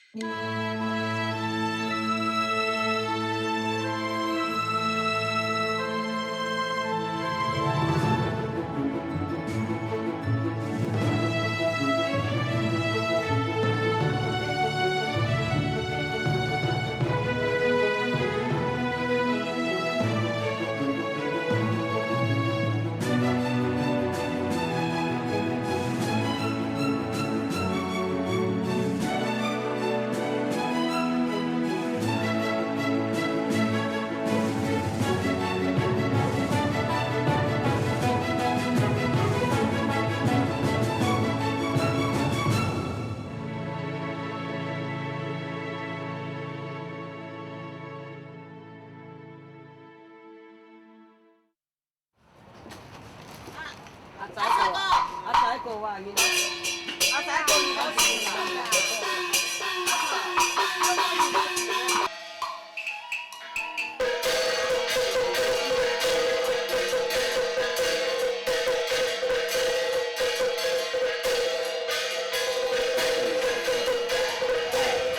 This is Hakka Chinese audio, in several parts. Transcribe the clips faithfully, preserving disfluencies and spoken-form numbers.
阿仔哥，阿仔哥啊，你，阿仔哥，你好。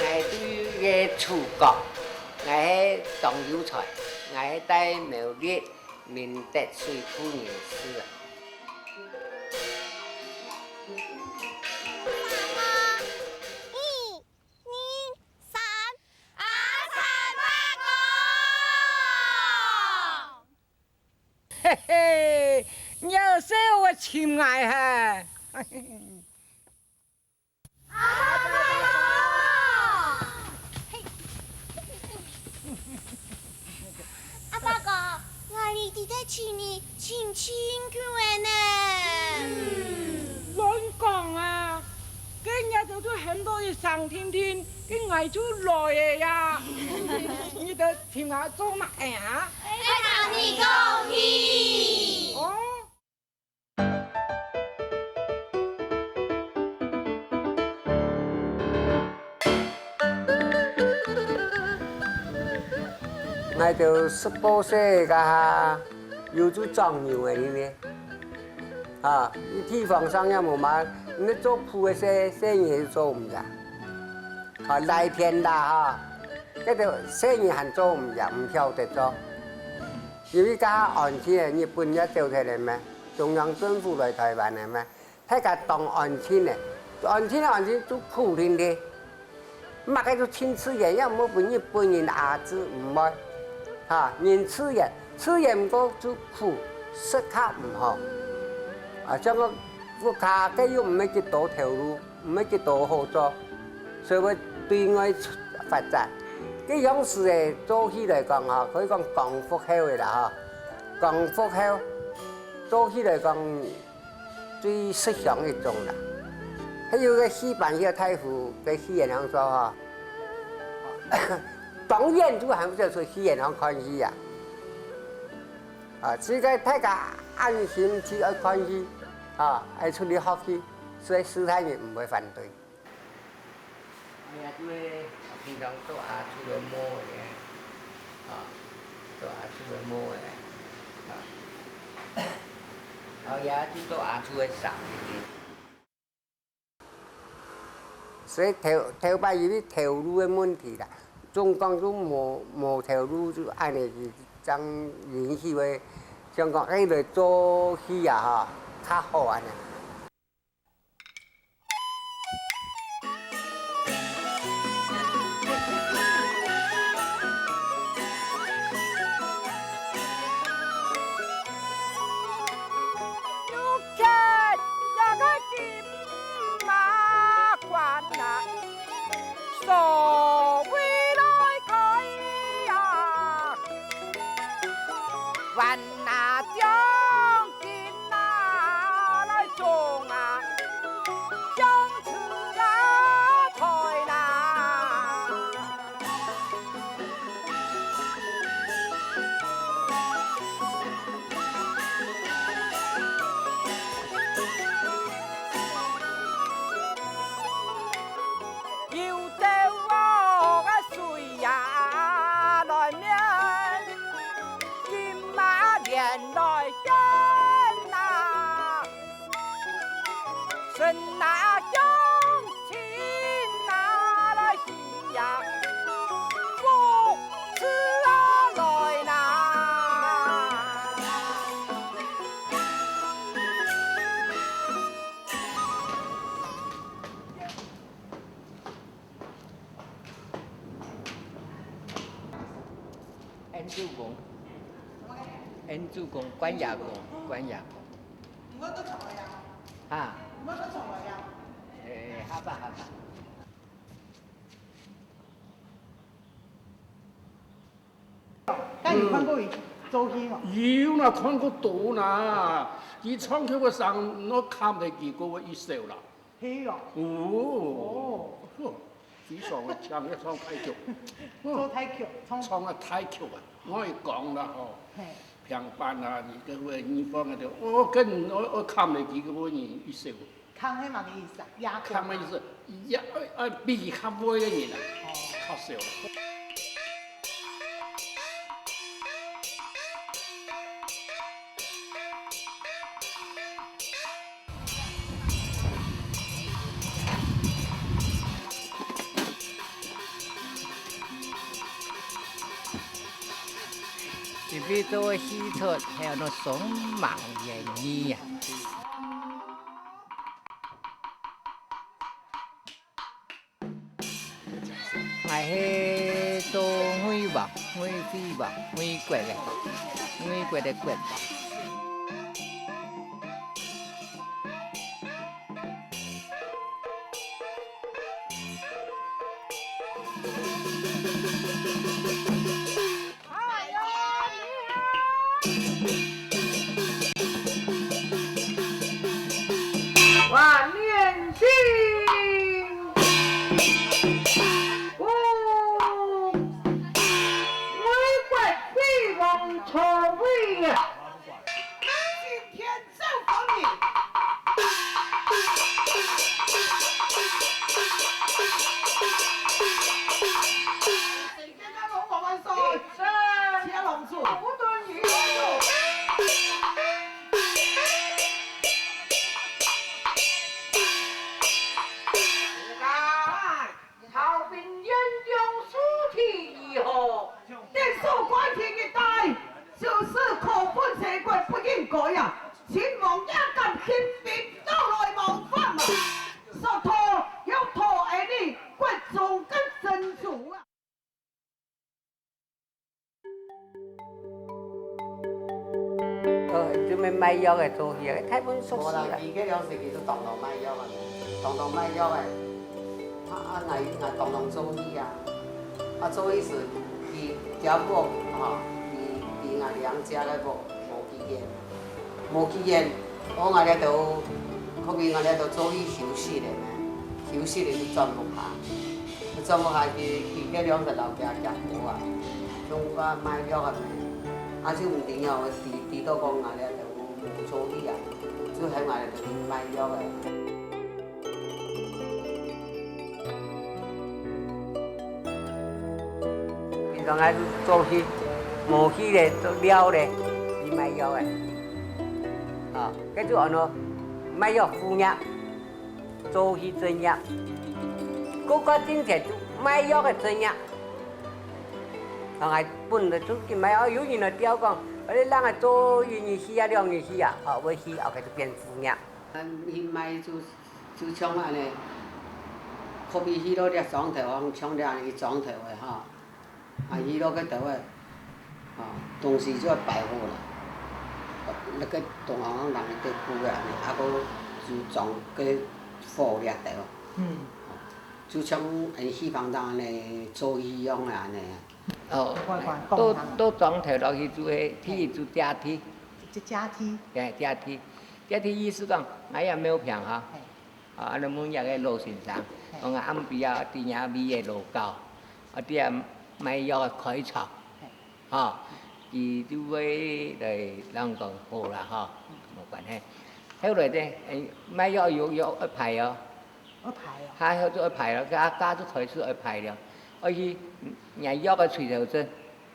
哎，𠊎對个祖國，𠊎係當有才，𠊎係戴苗栗 明德水庫人士啊。三、二、二、三，阿燦伯公！嘿嘿，你又識得尋𠊎嘿？ 阿伯公！嘿。阿伯公，𠊎這兜尋你尋盡久了呢。嗯，亂講啊！該日頭都喊到一聲停停，該𠊎就來了呀！你兜尋𠊎做麼个啊？愛同你講話。哦。 𠊎兜十八歲該下，有就掌牛个呢。啊，地方上也無麼，你做牯个細，細人也做毋得。啊，犁田啦哈，該兜細人還做毋得，毋曉得做。因為該下安慶个日本也走忒了咩，中央政府來臺灣了咩， 大家當安靜个，安靜安靜就苦定定。麼个就盡自然，也毋好分日本人壓制，毋會。哈，人自然，自然毋過就苦，食較毋好。啊，像个屋下，該又毋係幾多頭路，毋係幾多好做，所以會對外發展。該樣式个做戲來講吼，可以講光復後个啦吼，光復後做戲來講， 最食香一種啦。還有个戲班，該大夫个戲院項做吼，當然就還毋使出戲院項看戲啊。啊，自家大家安心去愛看戲，啊，愛出去學戲，所以世大人毋會反對。 哎呀，就係平常做阿叔个妹个，啊，做阿叔个妹个，啊，後也就做阿叔个婿。所以頭，頭擺因為頭路个問題啦，總講就無，無頭路，就恁樣正允許个，想講，哎，來做戲啊，吼，較好恁樣。 有兜个水呀來面，金馬連來獻啊，神啊鄉親啊來主公，恩主公，官爷公，官爷公。你们都怎么样？啊？你们都怎么样？哎，好吧，好吧。但有看过你做戲吗？有啦，看過多啦。佢唱曲个聲，我看得佢个一首啦。 係哦。哦，非常个強个唱太極。做太極，唱唱个太極啊，我係講啦吼，嘿。平板啊，你个个地方个，哦，跟我我看袂起个个人一首。看係麼个意思啊？壓看个意思，壓呃比較會个人啊，哦。較少。 因為做个戲出，還有那雙盲演員啊。 𠊎係做魏王、魏惠王、魏國个，魏國个國王。 哎呦，你好！万年青，哦，我国飞黄朝威呀！ 曹兵元将士气如何？得手关前一带，就是可恨罪过不应该呀！秦王也敢兴兵到来冒犯啊！说他要讨俺个国中个珍珠啊！ 哦，就係賣藥个做戲个，大部分熟悉啦。無啦，佢个了時佢就當當賣藥个，當當賣藥个。啊啊，𠊎𠊎當當做戲啊，啊做戲時佢佢屋吼，佢佢𠊎兩家个屋無幾遠。 無幾遠，哦，𠊎這兜，可比𠊎這兜做戲休息咧咩，休息咧就轉屋下，轉屋下去，去該兩隻老家夾婆啊，中間賣藥个咩，啊就毋知哦，知知道講𠊎這兜無做戲啊，就喊𠊎這兜去賣藥个。 平常𠊎做戲，無戲咧，做尞咧，去賣藥个。啊，該就安到賣藥副業，做戲正業。過過進前就賣藥个正業。啊，𠊎本來就去賣藥，有人來調講，哎，你讓𠊎做一日戲啊，兩日戲啊，啊，會去，啊，該就變副業。 去賣就就像恁呢，可比去到這莊頭，像這樣一莊頭个吼，啊，去到該頭个，吼，東西就愛擺好啦。該个東行人一堆布个恁呢，啊，个就裝个貨這頭。嗯。就像𠊎戲棚當恁呢做戲樣个恁呢。哦，乖乖，到講堂。到莊頭落去就係，第一就借地。借借地。哎，借地。 這个意思講，𠊎也無病哈。嘿。啊，恁樣問這个老先生，嘿。講啊，暗晡啊，在這位个路口，啊，在這賣藥个開場，嘿。吼，佢就會來同講好啦，吼，嗯。無關係。後來呢，哎，賣藥有有一排哦。一排哦。他就一排了，他他就開始一排了，而且人藥个吹頭針，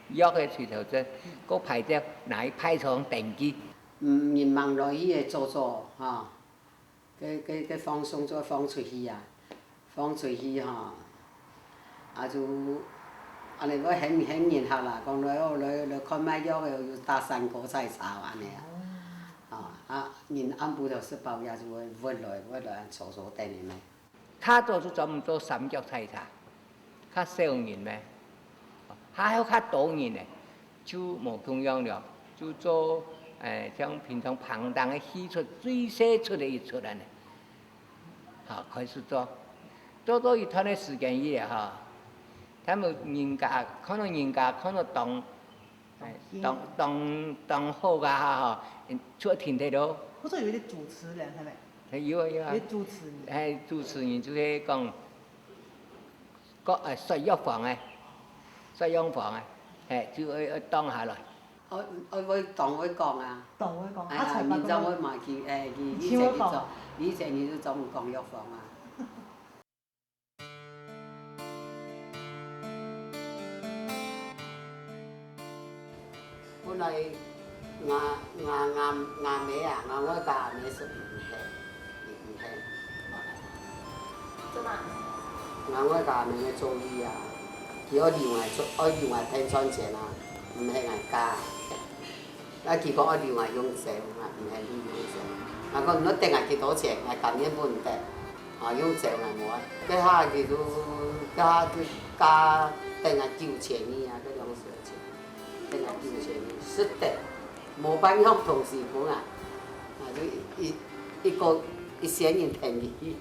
藥个吹頭針，嗯。个排到哪一排場登記。 嗯，人吂來去个早早，吼，該該該放送就放出去啊，放出去吼，啊就恁呢會喊喊人客啦，講來哦，來來看賣藥个，有打三個採茶恁呢啊。哦。啊啊，人暗晡頭食飽夜就會會來會來坐坐等个咩。 較早就專門做三腳採茶，較少人咩，還有較多人呢，就無共樣了，就做，誒，像平常棚頂个戲齣最細齣个一齣恁呢。好，開始做，做到一段个時間以後，哈，他們人家看到人家看到當，誒，當，當，當好个哈，哈，嗯，就停忒咯。或者有一個主持人，係無？誒，有啊，有啊。有主持人。誒，主持人就係講，講，誒，說藥房个，說藥房个，誒，就愛，愛擋下來。 愛，愛會當會講啊。當會講，哎呀，啊，才明朝會嘛去，哎，去，去請佢做，去請佢做。以前佢就專門講藥房啊。本來𠊎，𠊎，𠊎，𠊎姆啊，𠊎外家阿姆係毋肯，毋肯。做麼？𠊎外家阿姆个主意啊，佢愛留𠊎做，愛留𠊎跈賺錢啊，毋肯𠊎嫁。啊，佢講愛留𠊎用錢，𠊎毋肯留用錢。𠊎講，你愛得𠊎幾多錢，𠊎甘願分你得，啊，用錢𠊎無愛。該下佢就，該下就嫁等𠊎九千二啊，該兩時錢。 等𠊎九千二，實在無半樣東西分𠊎，啊，就一，一個，一仙人跈佢。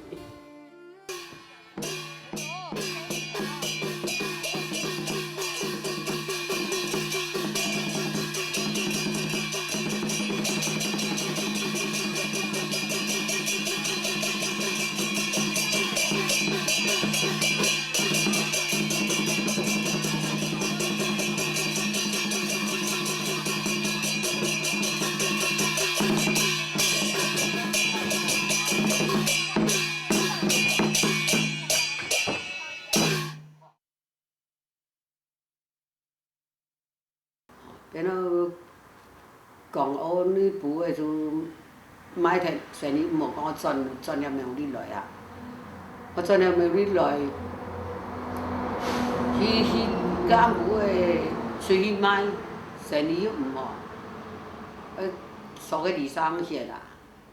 變到講哦，你不會就賣忒生理，毋好講轉，轉了苗栗來啊。𠊎轉了苗栗來，去，去，去幹部个出去賣，生理又毋好，呃，所个里長歇啊，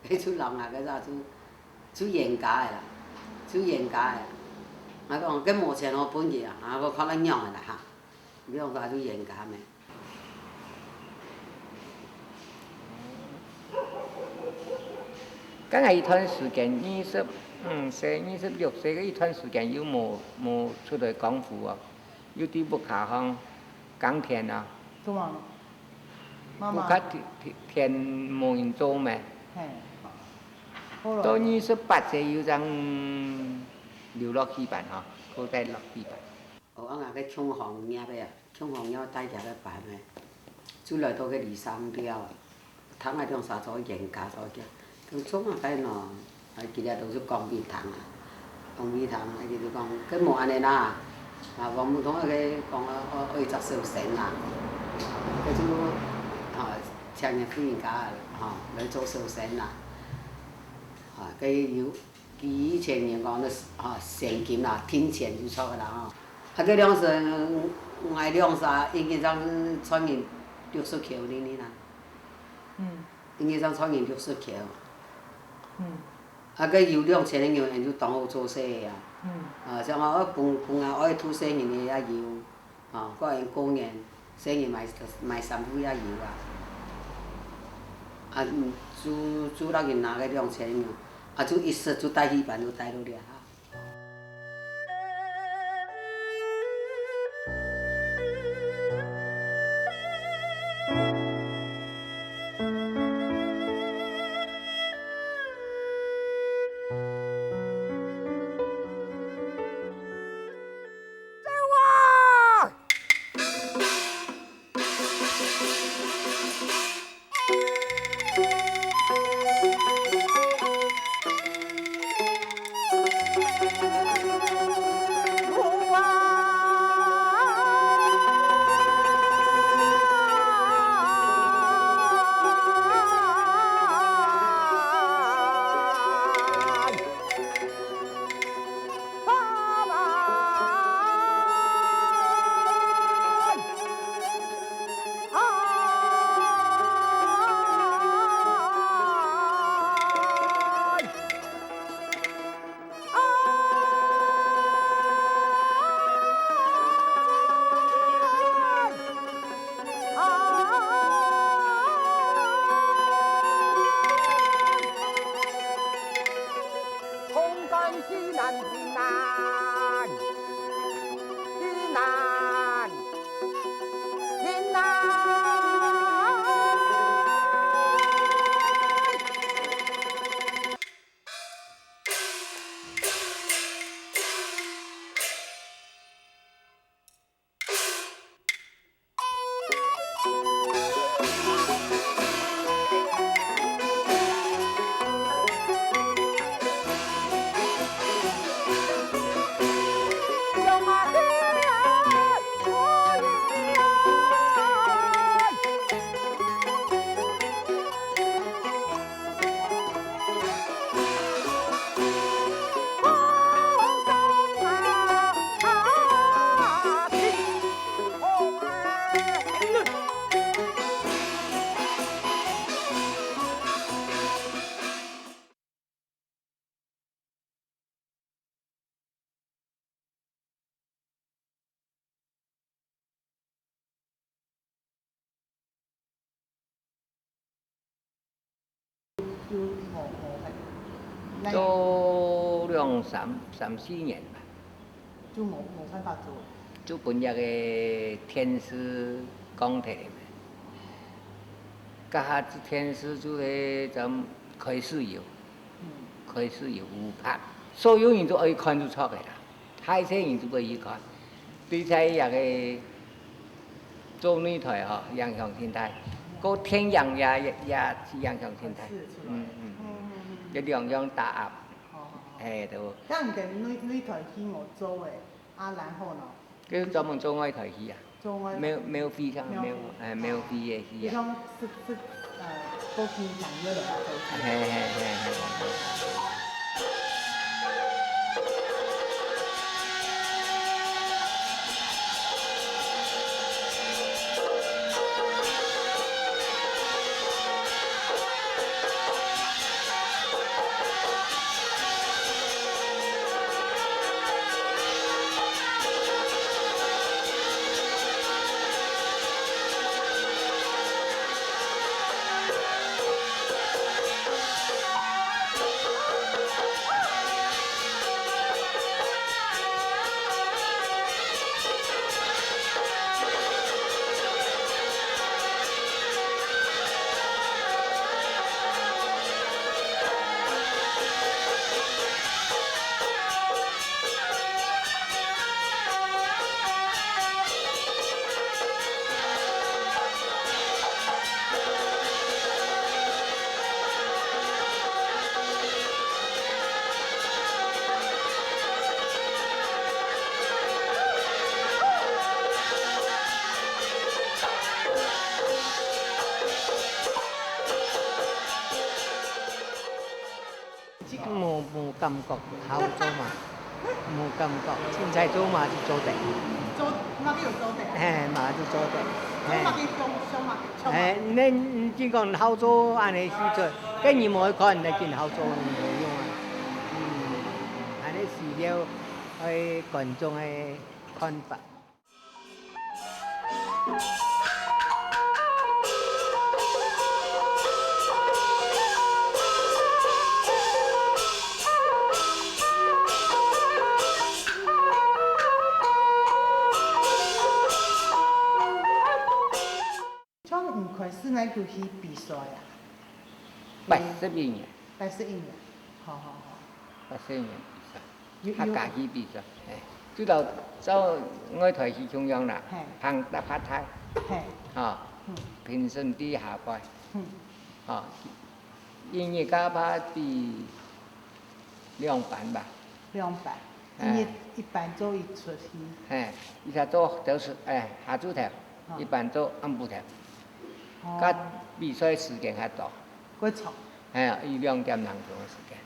該就老人家就，就冤家个啦，就冤家个。𠊎講，該無錢好分佢啊，啊，𠊎看愛仰个啦哈，兩家就冤家咩。 該𠊎一段時間，二十五歲、二十六歲个一段時間又無，無出來江湖哦，又在屋下項耕田啊。做麼？媽媽。屋下田，田，田無人做咩？嘿。後來呢？到二十八歲又正留落去辦吼，過再落去辦。 哦，啊，𠊎个共行業个啊，共行業帶佢个班个，就來到該里長寮啊，聽𠊎兩儕做冤家做个，講做麼个喏，啊，佢兜都係講分佢聽啊，講分佢聽啊，佢就講，該無恁呢啦，啊，黃木桶該個講啊，愛，愛一隻小生啦，該就，啊，請人婦人家，吼，來做小生啦，啊，該有 佢以前人講个，吼，現金啦，定錢就著个啦，吼。啊，該兩儕，𠊎兩儕一日正賺銀六十箍呢呢啦。嗯。一日正賺銀六十箍。嗯。啊，該有兩千个銀，𠊎就當好做事个啊。嗯。啊，像𠊎分，分𠊎愛渡細人个也有。 吼，過年過年，細人買，買衫褲也有啊。啊，嗯，就，就摎佢拿个兩千銀，啊，就一息就帶去辦，就帶到這下。做兩三、三四年吧。就無、無辦法做。就分這个電視降忒了。該下電視就係正開始有，嗯。開始有烏白，所有人都愛看就著个啦。 大細人都會去看。對在這个做內臺吼，影響盡大，過電影也、也、也影響盡大。是，是。嗯，嗯，嗯。嗯，嗯，嗯。這兩樣打壓。哦，哦，哦。嘿，都。該你个內、內臺戲無做誒，啊，然後呢？佢專門做外臺戲啊。 做外，廟、廟會上，廟會。廟，哎，廟會个戲啊。就像是、是，呃，過去像有人來做戲。嘿，嘿，嘿，嘿，嘿。無、無感覺，好做嘛，無感覺，凊彩做嘛就做得。做，嘛就有做得。嘿，嘛就做得。做嘛就像、像嘛，像嘛。嘿，你、你只講好做恁呢戲出，跟你無看，你緊好做，無用啊。嗯，恁呢需要，哎，觀眾个看法。 像你開始哪久去比賽啊？八十一年。八十一年，好，好，好。八十一年比賽，有、有。客家戲比賽，哎，就摎、照外臺戲共樣啦，嘿。捧大發大，嘿。啊，嗯。評審在下背，嗯。啊，一日該排比兩班吧。兩班，哎。一日一班做一齣戲。嘿，一下做就是，哎，下晝頭，哦。一班做暗晡頭。哦。該比賽時間較多。過長。哎呀，一兩點零鐘个時間。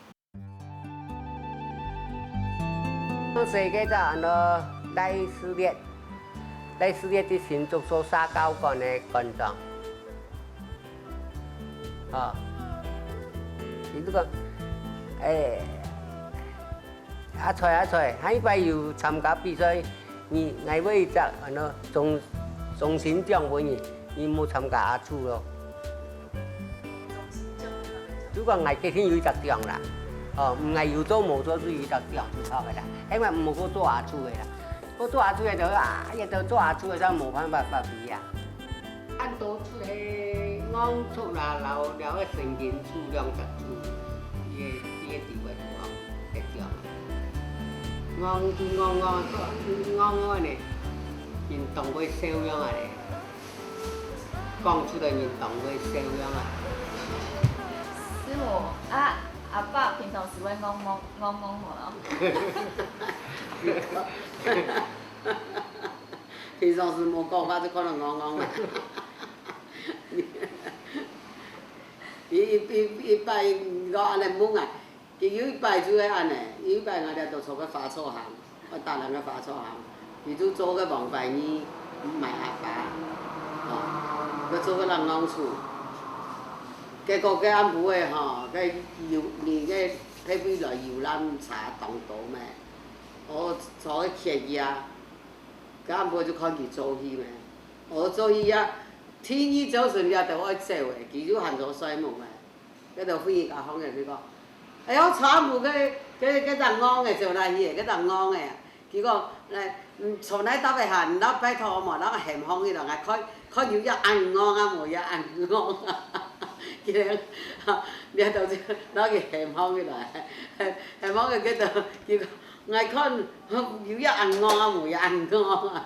細个就安到賴世烈，賴世烈在新竹做社教館个館長。 吼，佢就講，欸，阿財，阿財，下一擺有參加比賽，你，𠊎會一隻安到終，終身獎分你，你莫參加阿祖咯。就講𠊎決定有一隻獎啦，吼，𠊎有做無做就有一隻獎就著个啦，因為毋好過做阿祖个啦，過做阿祖个就啊，也就做阿祖个就無辦法發揮啊。 恁多齣个戇族啦，摎，摎个神經族兩隻族，伊个，伊个地位就戇，會講。戇就戇戇，戇戇呢，人當會笑樣啊咧。講出來人當會笑樣啊。師傅，啊，阿爸平常時會戇戇，戇戇無咯？ 平常時無講話就講到戇戇啊。一，一，一，一擺，你講恁呢問啊，佢有一擺就係恁呢，有一擺𠊎兜都坐个花草行，愛打人个花草行，佢就做个黃花魚賣阿爸，吼，佢做个人戇族。結果該暗晡个吼，該遊，人个排隊來遊覽車當多咩，哦，坐个缺啊。 該暗晡就看佢做戲咩。哦，做戲啊，第二朝晨也都愛走誒，佢就還在睡目誒。該兜婦人家行人就講，哎喲，全部个，个，个隻戇个走來去，个隻戇个啊。佢講，來，嗯，坐來搭一下，你老拜託嘛，摎𠊎喊放起來，𠊎看，看有要恁戇啊，無要恁戇啊。佢講，啊，你都摎佢喊放起來，喊放个，个都，佢講，𠊎看有要恁戇啊，無要恁戇啊。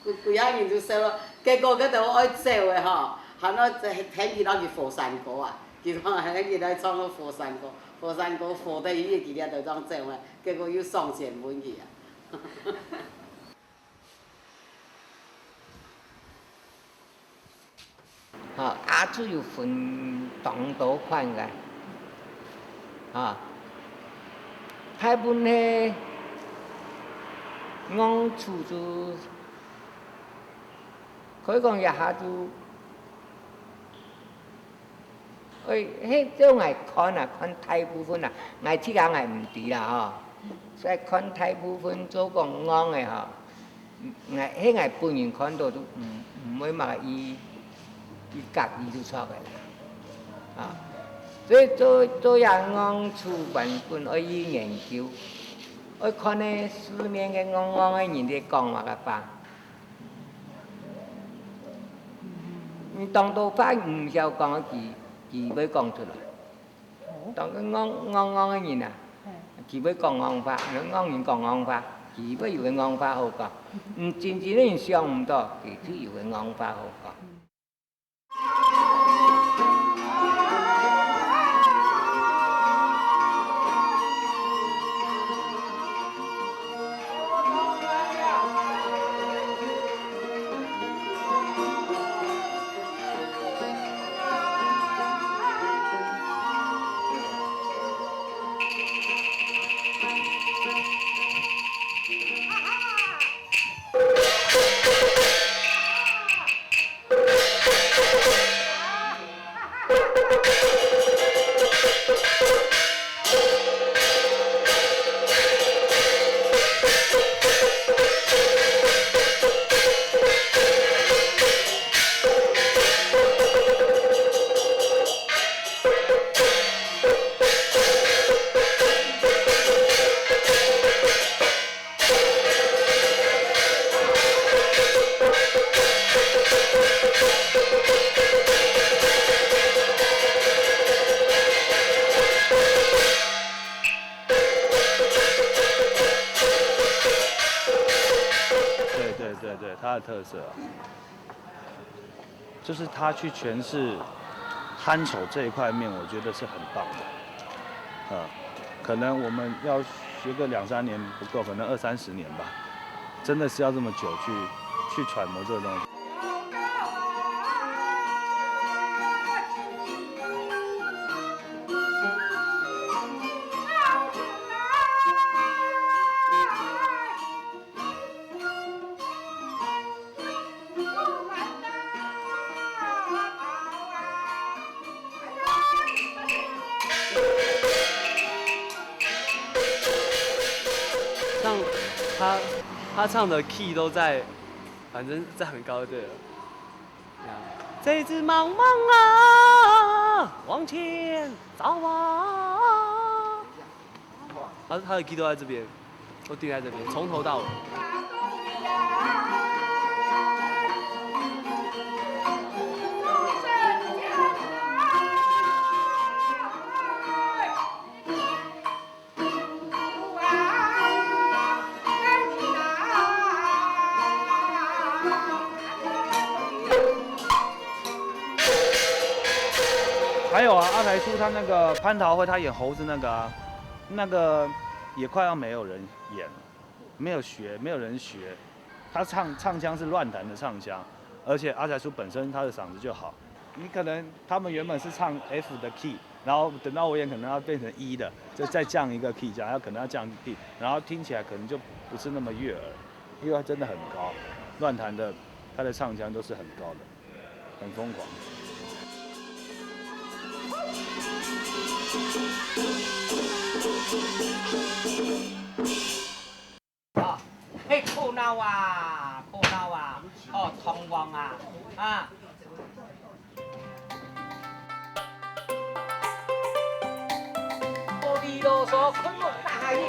幾，幾下人就笑咯，結果个都愛走个吼，還愛喊佢摎佢和山歌啊。 佢講，哎，佢來唱个和山歌，和山歌和得佢，佢這兜正走啊，結果又上前問佢啊。吼，鴨嘴有分當多款个，吼，大部分係戇嘴就，可以講這下就 哎，係照𠊎看啊，看大部分啊，𠊎自家𠊎毋知啦吼。所以看大部分做講戇个吼，𠊎，係𠊎本人看到都毋，毋會麼个意，意合意就著个啦。啊，所以做，做這戇嘴原本愛去研究，愛看該市面个戇戇个人在講麼个話。 你當多話毋曉講，佢，佢會講出來。哦。當个戇，戇戇个人啊，嘿。佢會講戇話，戇人講戇話，佢會有个戇話好講。嗯。毋真正个人想毋到，佢就有个戇話好講。嗯。 对对对对，它的特色啊，就是他去诠释handcho这一块面，我觉得是很棒的。呃，可能我们要学个两三年不够，可能二三十年吧，真的是要这么久去，去揣摩这个东西。 唱，他，他唱的key都在，反正在很高就对了。这一只茫茫啊，往前走啊。他，他的key都在这边，都定在这边，从头到尾。 还有啊，阿才叔他那个蟠桃会，他演猴子那个啊，那个也快要没有人演了，没有学，没有人学。他唱，唱腔是乱弹的唱腔，而且阿才叔本身他的嗓子就好，你可能他们原本是唱F的key，然后等到我演可能要变成E的，就再降一个key，这样，要可能要降key，然后听起来可能就不是那么悦耳，因为他真的很高，乱弹的他的唱腔都是很高的，很疯狂。 哦，嘿，苦恼啊，苦恼啊，哦，痛王啊，啊。左手捆木搭下去，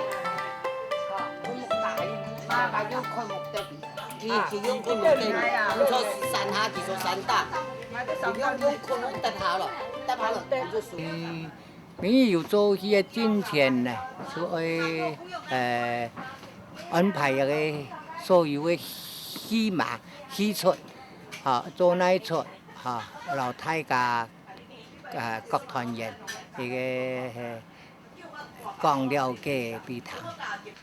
啊，捆木搭下去，嘛，嘛用捆木搭，佢，佢用捆木搭，你坐山下，佢坐山頂，佢用，用捆木搭下咯，搭下咯，佢就輸。嗯，因為有做戲个進前呢，就愛，呃，安排个所有个戲碼、戲齣，哈，做哪齣，哈，摎大家，呃，各團員，一个，呃， 講了解分佢聽。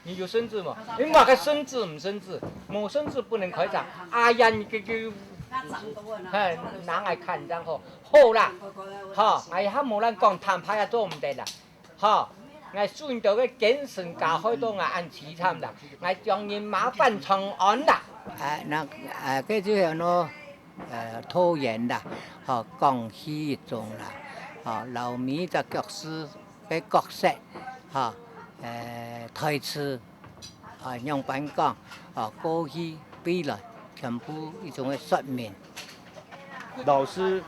你有生字無？你麼个生字毋生字？無生字不能開場。哎呀，你這个，嘿，拿來看，然後好啦，吼，哎呀，無人講，坦白也做毋得啦，吼，𠊎孫兜个精神教害到𠊎恁悽慘啦，𠊎將人麻煩長安啦。啊，那，啊，這就係喏，呃，導演啦，吼，講戲一種啦，吼，摎每一隻角色 个角色，哈，呃，台詞，啊，仰般講，啊，過去、未來，全部一種个說明。老師，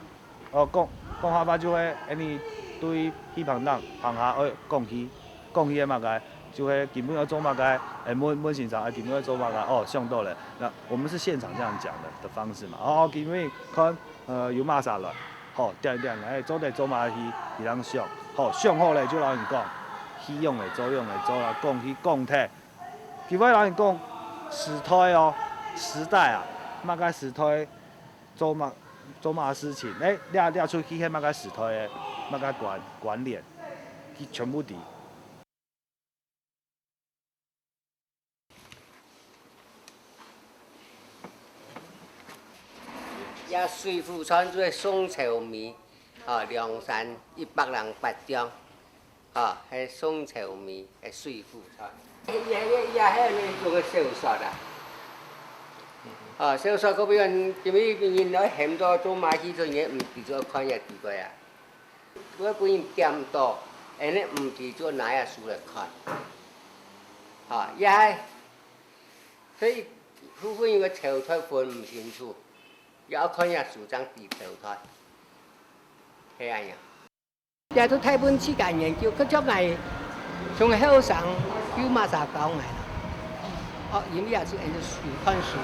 哦，講，講客話就係，恁呢對戲棚頂，棚下愛講戲，講戲个麼个，就係今晡日愛做麼个，欸，問，問先生，欸，今晡日愛做麼个，哦，想到了。那我們是現場這樣講的，的方式嘛。哦，今晡日看 呃，有麼儕來，吼，點點來，做得做麼个戲，佢等想，吼，想好了就摎人講，戲仰仔做，仰仔做啦，講戲講忒。佢會摎人講時代哦，時代啊，麼个時代做麼，做麼个事情，欸，這，這齣戲係麼个時代个，麼个關，關聯，佢全部知。 這水滸傳就係宋朝尾，吼，梁山一百零八將，吼，係宋朝尾个水滸傳。也，也，也係恁呢一種个小說啊。吼，小說可比如，因為人來喊到做馬戲團，也毋知做看也奇怪啊。 會分人點到，恁呢毋知就拿這書來看。啊，也係，所以部分人个朝代分毋清楚，也愛看這書正知朝代，係恁樣。這都大部分自家研究，佢就𠊎從後生有麼儕教𠊎啦。哦，因為也係恁樣書，看書。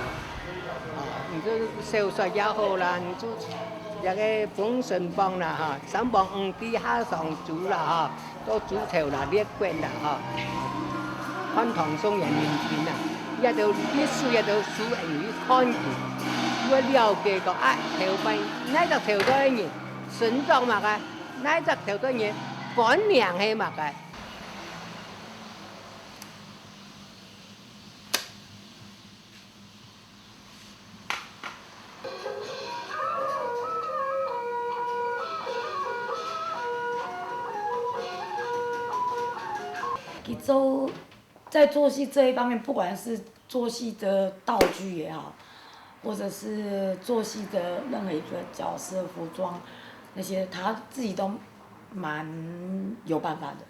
哦，你就小說也好啦，你就 這个封神榜啦，哈，三皇五帝下商周啦，哈，到周朝啦、列國啦，哈，漢唐宋元明清啦，這兜歷史這兜書，你去看佢，你會了解講，啊，頭擺哪隻朝代个人，身著麼个，哪隻朝代人，官名係麼个。 佢做，在做戲這一方面，不管是做戲的道具也好，或者是做戲的任何一個角色、服裝那些，他自己都蠻有辦法的。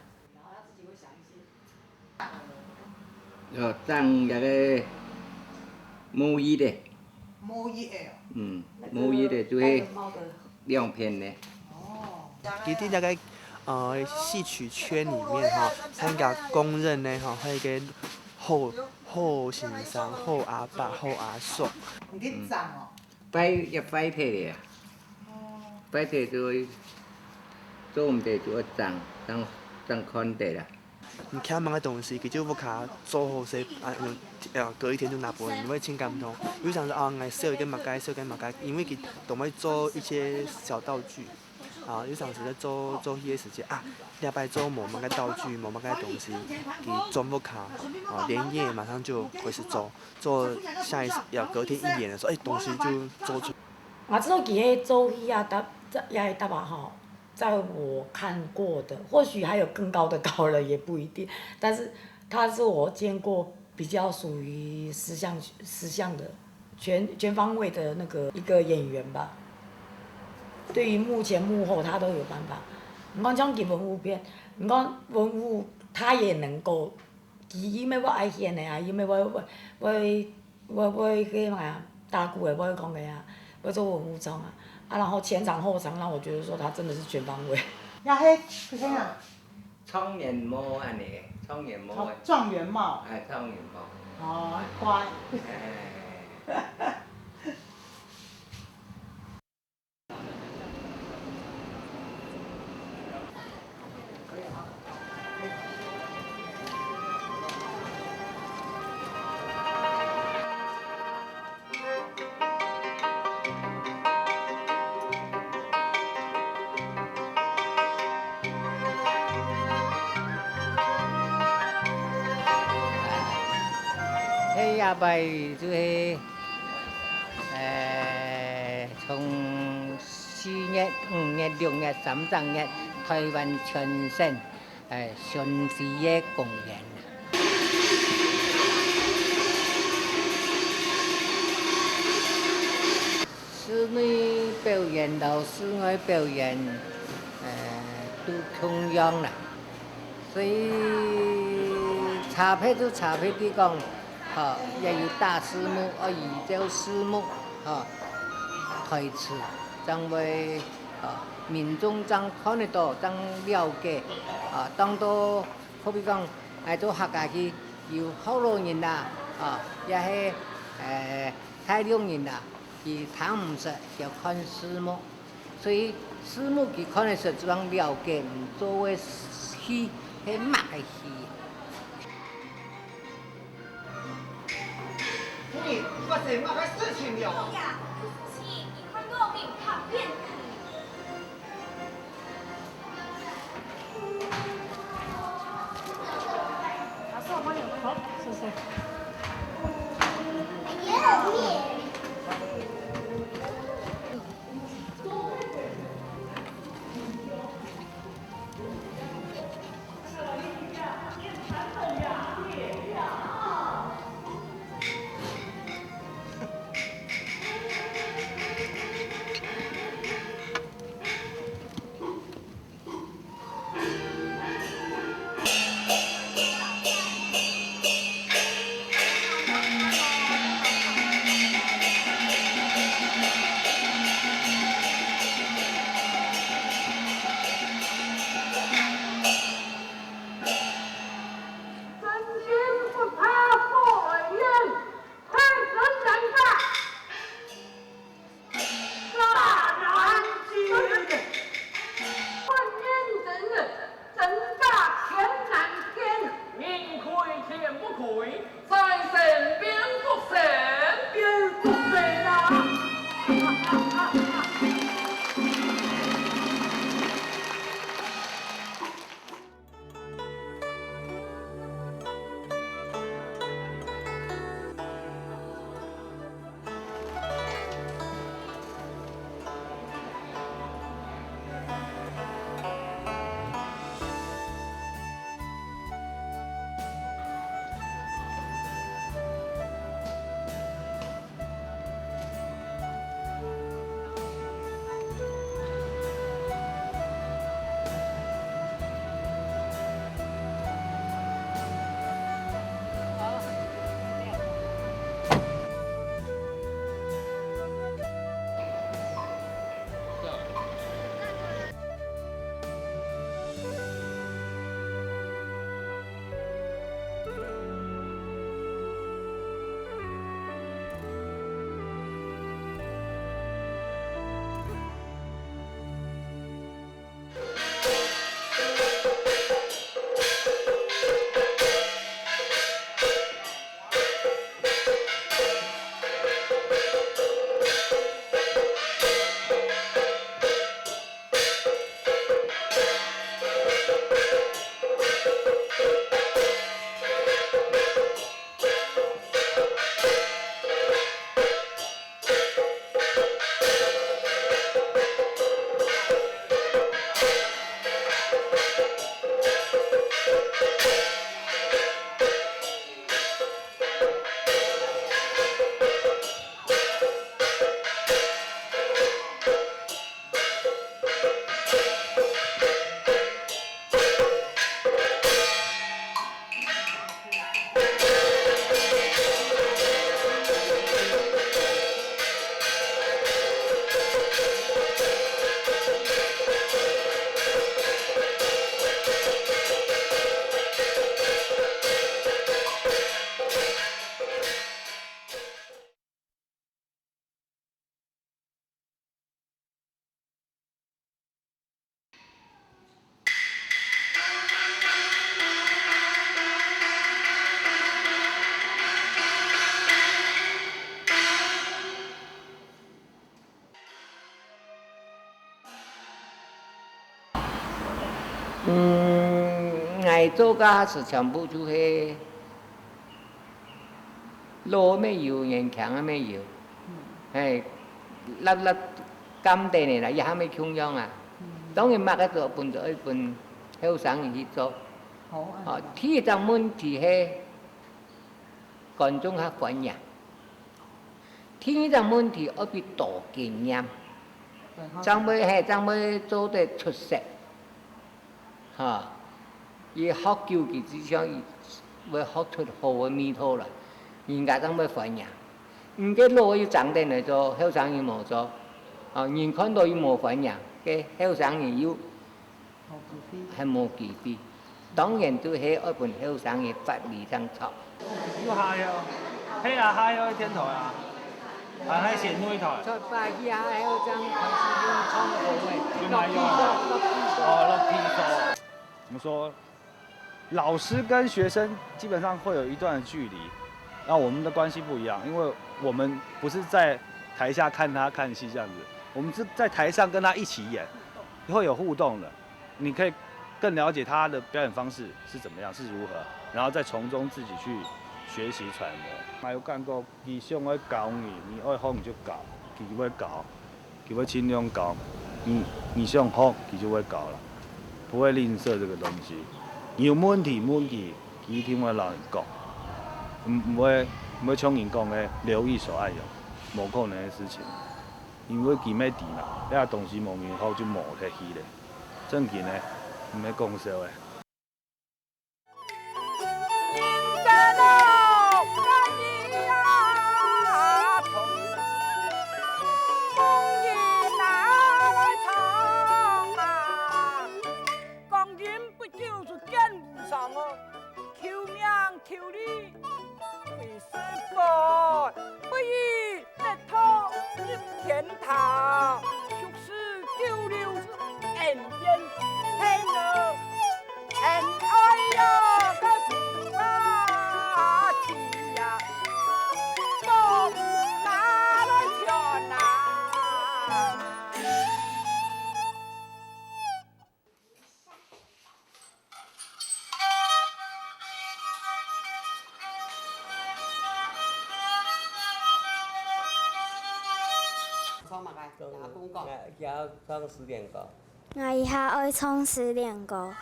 哦，裝該个毛衣个。毛衣个哦。嗯，毛衣个就係兩片个。哦。佢在那個，呃，戲曲圈裡面哈，他應該公認呢哈，他一個好，好先生、好阿伯、好阿叔。你去裝哦。 壞，也壞忒了啊。壞忒就會做毋得，就愛裝，正，正看得啦。你欠麼个東西，佢就屋下做好勢，啊，呃，隔一天就拿分你，你會盡感動。有想說啊，𠊎少一個麼个，少一個麼个，因為佢都會做一些小道具。啊，有想說在做，做戲个時節啊，這擺做無麼个道具，無麼个東西，佢轉屋下，啊，連夜馬上就開始做。 做下一次，要隔天一演的時候，哎，東西就做出。啊，這種其實做戲啊，搭，這，也搭啊吼，在我看過的，或許還有更高的高人也不一定，但是他是我見過比較屬於十項，十項的，全，全方位的那個一個演員吧。對於幕前幕後，他都有辦法。你看像佢文武片，你看文武他也能夠 佢，佢乜會愛演个啊，佢乜會，會，會，會，會該麼个啊，打鼓个，會講个啊，會做文武裝啊，啊，然後前場後場，讓我覺得說他真的是全方位。也係，係啊。狀元帽恁呢，狀元帽。狀，狀元帽。哎，狀元帽。哦，乖。哎。該一擺就係，呃，從四月、五月、六月三隻月，臺灣全省 哎，巡迴个公演。室內表演摎室外表演，呃，都共樣啦。所以差別就差別在講，吼，也有大字幕，哦，依照字幕，吼，台詞，正會 啊，民眾正看得到，正了解。啊，當多，好比講，𠊎做客家戲，有福佬人啊，啊，也係，呃，大陸人啊，佢聽毋識，就看字幕。所以字幕佢看得識，正了解，毋做个戲係麼个戲。 你發生麼个事情了？哎呀，就是你看到你看见。老师，我帮你，好，谢谢。嗯，𠊎做个係全部就係老个乜有，年輕个乜有，嘿，粒粒甘甜个啦，也還未共樣啊。當然，麼个都分做，愛分後生人去做。好啊。哦，第一隻問題係觀眾較歡迎。第二隻問題愛分多經驗，正會，嘿，正會做得出色。 哈，佢學久佢就像佢會學出好个味道來，人家正會歡迎。毋過老个又爭等來做，後生又無做，啊，人看到又無歡迎，該後生人又還無機會。當然就係愛分後生人發力正著。又下去哦，係啊，下去天台啊，還係先落去台。出發去下，還有張開始用唱歌个，就來用啊。哦，落地手。 我们说，老师跟学生基本上会有一段的距离，那我们的关系不一样，因为我们不是在台下看他看戏这样子，我们是在台上跟他一起演，会有互动的。你可以更了解他的表演方式是怎么样，是如何，然后再从中自己去学习揣摩。还有感觉佢想愛教你，你愛好你就教，佢會教。 佢會盡量教，你，你想學，佢就會教啦，不會吝嗇這個東西。你有問題問佢，佢一定會摎你講，毋，毋會，毋會像人講个留一手愛人，無可能个事情。因為佢乜知嘛，這東西無人學就無忒去咧，正經个，毋係講笑个。 光陰不久就見無常哦，求名求利為生活，不如 得道入天堂，俗世久留是恩怨恨哦，恩愛喲，該苦啊題呀，都拿來劝啊。 唱麼个？也講講。也，也唱失戀歌。𠊎這下愛唱失戀歌。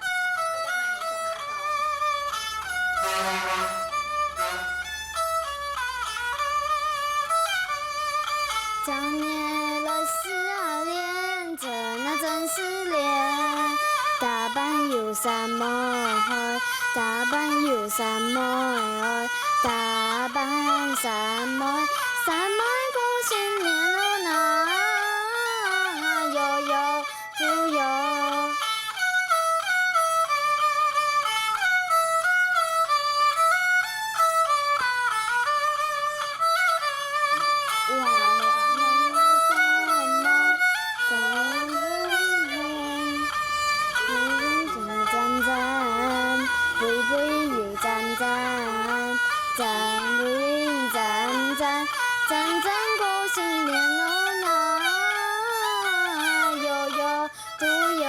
正月來失啊戀，真啊真失戀。打扮有三妹，打扮有三妹，打扮三妹，三妹過新年咯吶，喲喲。 都有。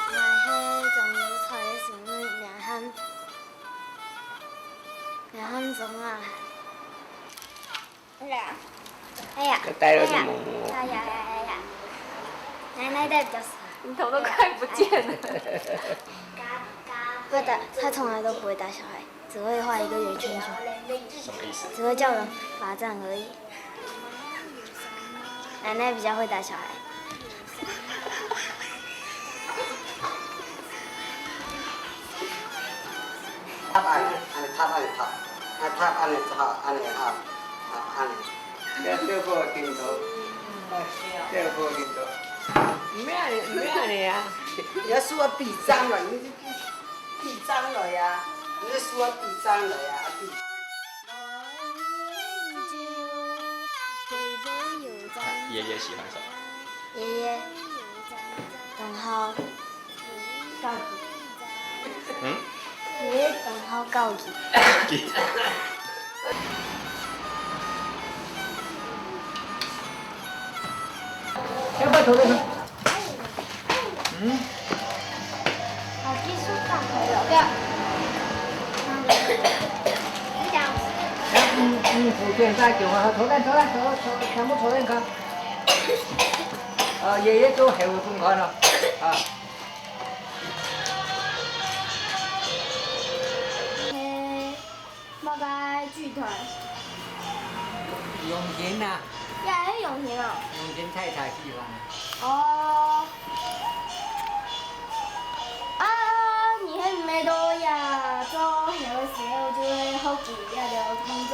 𠊎係鍾有彩个細妹，名喊，名喊鍾啊。哎呀，哎呀，哎呀，哎呀，哎呀，奶奶帶比較少。你頭都快不見了。他打，他從來都不會打小孩。 只會畫一個圓圈圈，什麼意思？只會叫人罰站而已。奶奶比較會打小孩。拍恁呢，恁呢拍，恁呢拍，恁呢拍，恁呢拍，恁呢拍，啊，恁呢。這，這個鏡頭，哎，這個鏡頭。毋愛恁呢，毋愛恁呢啊！你愛手啊比讚了，你 比讚來啊，你个手啊比讚來啊，比。爺爺喜歡什麼？爺爺，當好教育。嗯？爺爺當好教育。要不要投那个？嗯？嗯，嗯，坐等再讲啊，坐等，坐等，坐，坐，全部坐等看。啊，爷爷做后分看咯，啊。嘿， 麼个劇團？永興啊。也係永興哦。永興太太喜歡啊。哦。啊，你係毋係都也做後个時候就會好奇這个工作？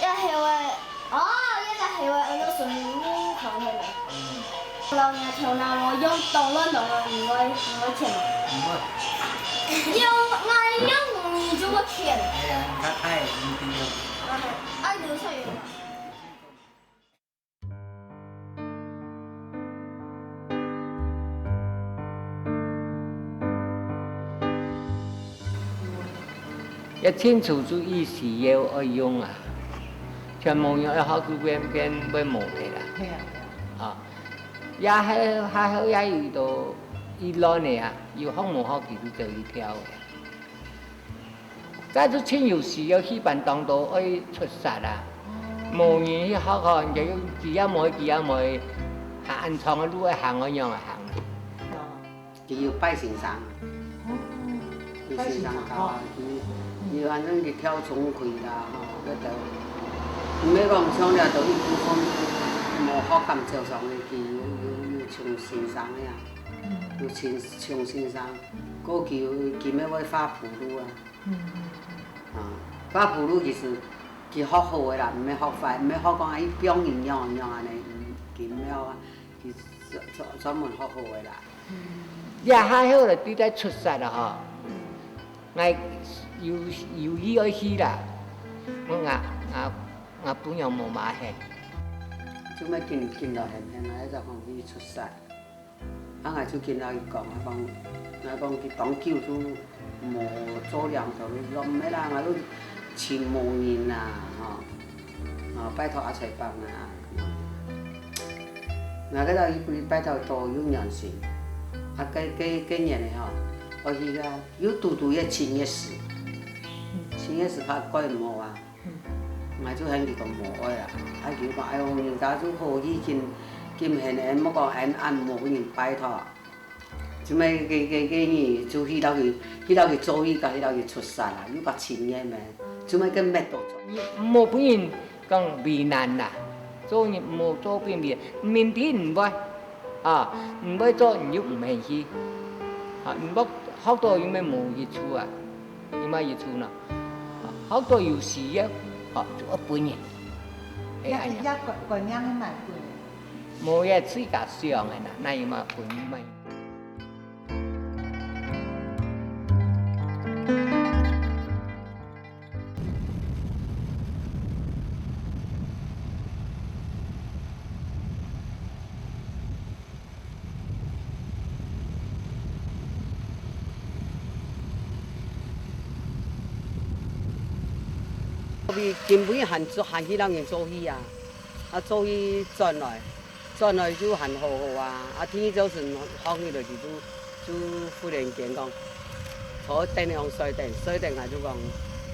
也係會 哦，這个係會安到孫悟空个咩？嗯。老娘頭腦無用，當亂當亂，毋會，毋會譴無？毋會。用，𠊎用你就會譴。哎呀，佢太無知了。啊，愛讀出語嘛。 也清楚注意需要愛用啊，全無用愛學就變，變會無忒啦。係啊，係啊。啊，也還，還好也有一个理論个啊，有學無學佢就走去跳个。 該就盡有需要，戲班當多愛出煞啊。無人去學吼，你就佢也無，佢也無，行恁長个路愛行，愛仰仔行？佢有拜先生，有先生教啊，佢，佢反正佢跳鍾馗啦，吼，該兜，毋係講像這兜一般無學敢照常个，佢有，有，有請先生个啊，有請，請先生，過佢有，佢乜會畫符籙啊。 嗯，嗯，嗯。啊，畫符籙其實佢學好个啦，毋係學壞，毋係學講啊，佢放人仰仰恁呢，嗯，佢毋曉啊，佢專，專，專門學好个啦。嗯。這下好了，對待出煞了吼，嗯。𠊎有，有意愛去啦，𠊎，𠊎，𠊎餔娘無嘛去。做麼緊，緊到現現啊，一直講佢出煞。 啊，𠊎就緊摎佢講，𠊎講，𠊎講佢當久就無做領導，佢講毋係啦，𠊎都尋無人啦，吼，啊，拜託阿財伯啦。𠊎該兜佢拜託到有緣先，啊，該，該，該年个吼，愛去啊，又堵堵个七月十，七月十較蓋毋好啊。 嗯。𠊎就喊佢講無愛啊，啊，佢講，哎喲，人家就好意緊，緊喊𠊎，莫講喊恁無人拜託。做麼个，个，个，个人就去摎佢，去摎佢做戲，甲去摎佢出煞啊，又甲親人咩，做麼个搣到做？你莫分人講為難啦，做人莫做分為難，明知毋會，啊，毋會做，你又毋肯去，啊，你莫學到又咩無益處啊。 有麼个意思呢？學到有需要，吼，就愛分人。會恁樣。也，也觀，觀念係蠻分人。無，也自家想个啦，哪有麼个分人嘛？ 所以今晡日還做，還去摎人做戲啊，啊，做戲轉來，轉來就還好好啊，啊，第二朝晨䟘起來佢就，就忽然間講，坐等，睡等，睡等啊就講，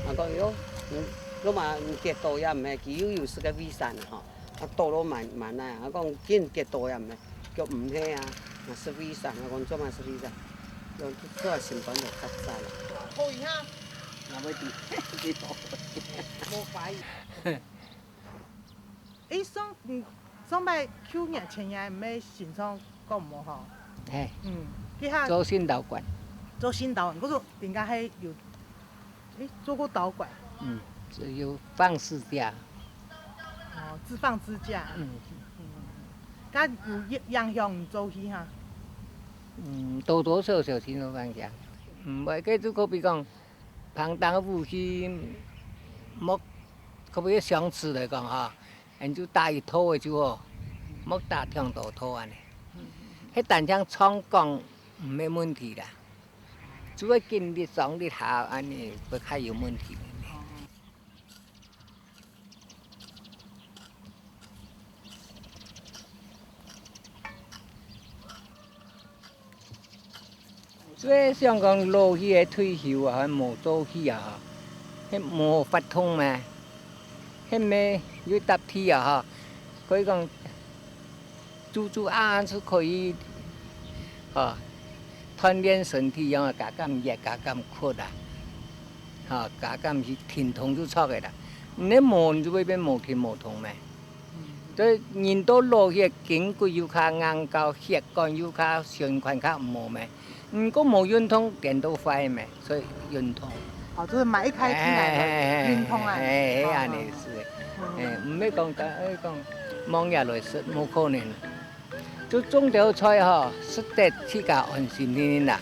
啊，講，喲，嗯，我嘛毋記得也毋係，佢又有食个胃散啊，吼。 啊，倒落滿，滿啊！𠊎講，緊結到呀，毋係，叫毋係啊，嘛食胃散，𠊎講做麼食胃散？叫做心肝就較讚。好一下。𠊎會知，知道。無懷疑。誒，上，嗯，上擺舊年前年，毋係心臟講毋好吼？嘿。嗯，這下做心導管。做心導管，𠊎講人家還有 誒，做過導管？嗯，只有放支架。哦，只放支架。嗯。嗯。該有影，影響你做戲哈？嗯，多多少少都有影響。嗯，毋過就可比講，碰到武器，莫，可比相持來講哈， 恁就打一套个就好，莫打忒多套恁呢。該單淨唱講毋係問題啦，主要筋力、張力下恁呢會較有問題。所以想講老去个退休啊，無做戲啊，係無法度咩？係無有搭地啊哈？可以講，做做啊，就可以，哈，鍛鍊身體，讓佢加減熱，加減屈啊，哈，加減去停動就著个啦。你無，你就會變無停無動咩？ 對，人到老去，筋骨又較硬，到血管又較，血管較無咩。毋過無運動，顛倒壞咩，所以運動。哦，就是買一開進來的，哎，運動啊。哎，哎，哦，恁呢係。哦。哎，毋係講，哎，講，望下來食，無可能。就種兜菜吼，食得自家安心定定啦。